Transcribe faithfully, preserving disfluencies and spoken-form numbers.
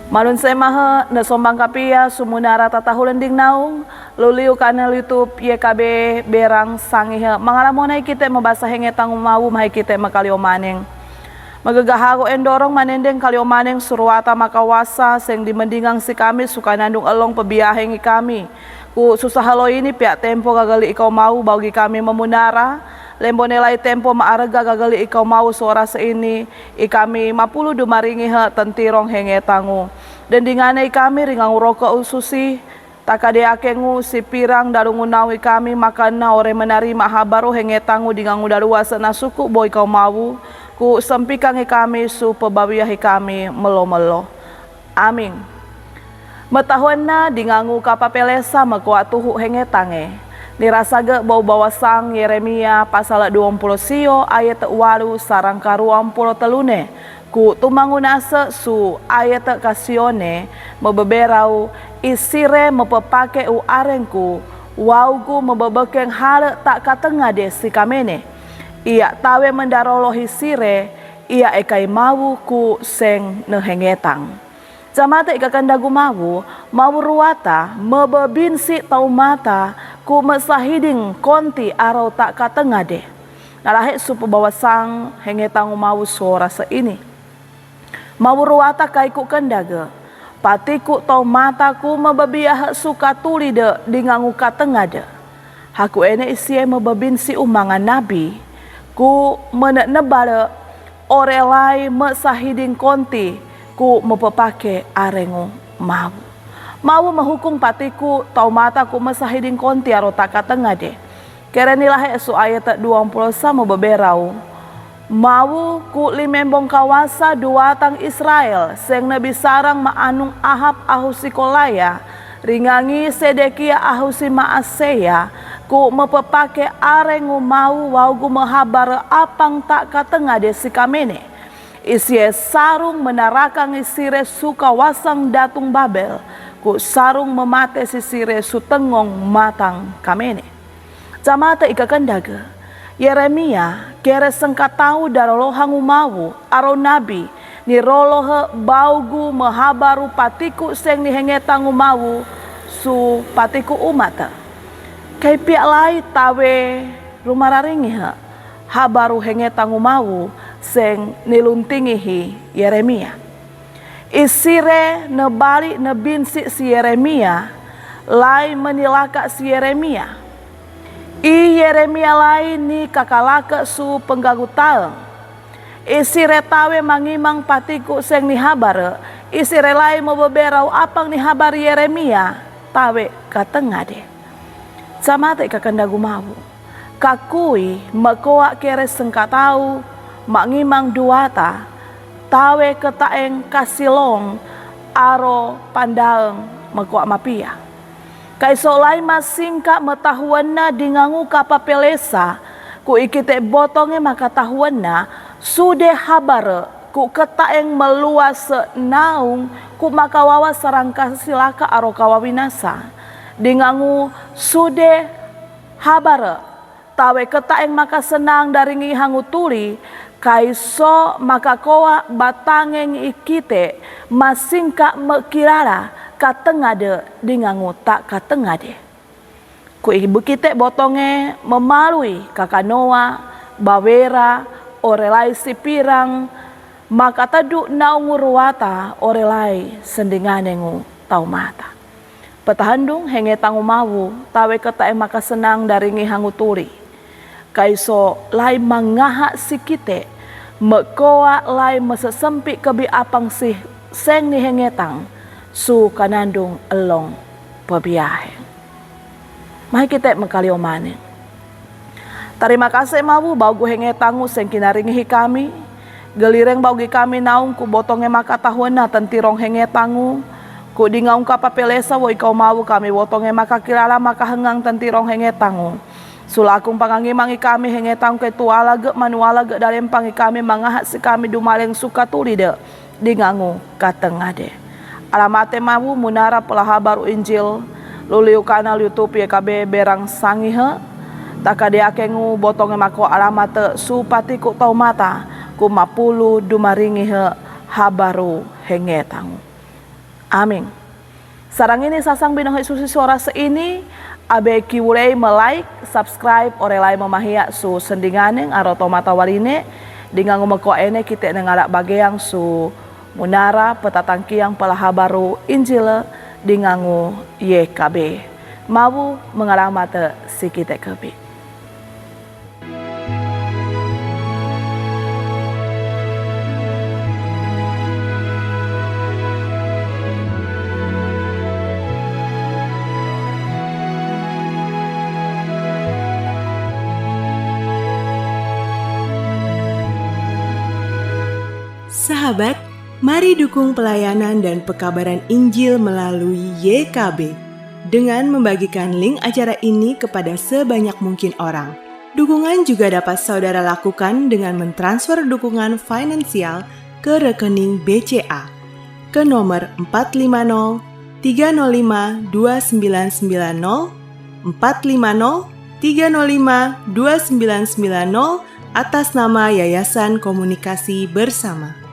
Malunse mahe, ne sombang kapia sumunara tatahulen ding naung, luliu kanal YouTube Y K B Berang Sangihe, mangalamona i kite mebasa hengetang u mawu mahe kite mekalio maneng. Megegaharo endorong manendeng kalio maneng suruata makawasa seng dimendingang si kami sukanandung elong pebiaheng i kami. Ku susahelo ini pia tempo gageli ikau mawu baugi kami memunara, lembone lai tempo maarega gageli ikau mawu suara seini, i kami mapulu dumaringihe tentirong hengetangu. Dendingane i kami ringangu roko ususi, takadeakengu si pirang dalungu naung i kami makana ore menarima habaru hengetangu dingangu daluase nasuku bo ikau mawu, ku sempikang i kami su pebawiah i kami melo-melo. Amin. Metahuenna dingangu kapapelesa mekoa tuhu hengetange. Nirasage bau bawasang Yeremia pasal duong pulo sio ayat walu sarang karuang pulo telune, ku tumangunase su ayat kasione mebeberau, isire mepepake u arengku, waugu mebebekeng hale tak katengade si kamene. Ia tawe mendarolohi sire, ia ekai mawu ku seng ne hengetang. Jamate ika kandagu mawu, mawu ruata mebebinsi tau mata ku mesahiding konti arau tak katengade. Nalahe su pebawasang hengetang u mawu suara seini. Mawu ruata kai ku kendage, patiku tau mata ku mebebiahe su katulide dingangu katengade. Haku ene isie mebebinsi u manga nabi, ku menenebale ore lai mesahiding konti ku mepepake arengu mawu. Mawu mehukung patiku tau mata ku mesahiding konti aro tak katengade. Kereni lahe su ayat duong pulo sa mebeberau. Mawu ku limembong kawasa duatang Israel, seng ne bisarang maanung Ahab ahusi Kolaya, ringangi Sedekia ahusi Maaseya, ku mepepake arengu mawu waugu mehabare apang tak katengade si kamene. Isie sarung menarakangi sire su kawasang datung Babel, ku sarung memate si sire su tengong matang kamene. Jamate ika kendage, Yeremia kere sengkatau darolohang u mawu, aro nabi, nirolohe baugu mehabaru patiku seng nihengetang u mawu, su patiku umate. Kai pia lai tawe rumararingihe, habaru hengetang u mawu seng niluntingihi Yeremia. Isire nebali nebinsi si Yeremia, lai menilaka si Yeremia. I Yeremia lai ni kakalake su penggagu taeng. Isire tawe mangimang patiku seng ni habare, isire lai mebeberau apang ni habar Yeremia, tawe katengade. Jamate ika kandagu mawu. Kakui mekoa kere sengkatau mangimang duata, tawe ketaeng kasilong aro pandaeng mekoa mapia. Kaiso lai masingka metahuenna dingangu kapapelesa, ku ikite botonge makatahuenna, sude habare ku ketaeng meluase naung ku makawawa sarang kasilaka aro kawawinasa. Dingangu sude habare, tawe ketaeng makasenang daringi hangu tuli, kaiso makakoa batange ngi ikite, masingka mekilala katengade dingangu tak katengade. Ku ibukite botonge memalui kakanoa, bawera, ore lai sipirang, makatedu naungu ruata ore lai sendinganengu tau mata. Petahendung hengetang u mawu, tawe ketaeng makasenang daringi hangu tuli. Kaiso lai mangaha si kite, mekoa lai mesesempi kebi apang si seng nihengetang, su kanandung elong pebiahe. Mahe kite mekalio maneng. Tarima kase mawu baugu hengetangu seng kinaringihi kami. Gelireng baugi kami naung ku botonge makatahuenna tentirong hengetangu. Ku dingaung kapapelesa wo ikau mawu kami botonge makakilala makahengang tentirong hengetangu. Sulakung pangangimang i kami hengetangu ketuala ge manuala ge dalempang i kami mangaha si kami dumaleng suka tulide dingangu katengade. Alamate mawu Munara Pelahabar Injil, luliu kanal YouTube Y K B Berang Sangihe, takadeakengu botonge mako alamate su patiku tau mata, ku mapulu dumaringihe habaru hengetangu. Amin. Sarang ini sasang binohi susi suara seini, abe kiwulei me-like, subscribe, ore lai memahia su sendinganeng aro tomata warine, dingangu meko ene kite nengala bageang su munara petatangkiang pelaha baru Injil dingangu Y K B. Mawu mengalamate si kite kebi. Sahabat, mari dukung pelayanan dan pekabaran Injil melalui Y K B dengan membagikan link acara ini kepada sebanyak mungkin orang. Dukungan juga dapat saudara lakukan dengan mentransfer dukungan finansial ke rekening B C A ke nomor empat lima nol tiga nol lima dua sembilan sembilan nol, empat lima nol tiga nol lima dua sembilan sembilan nol, atas nama Yayasan Komunikasi Bersama.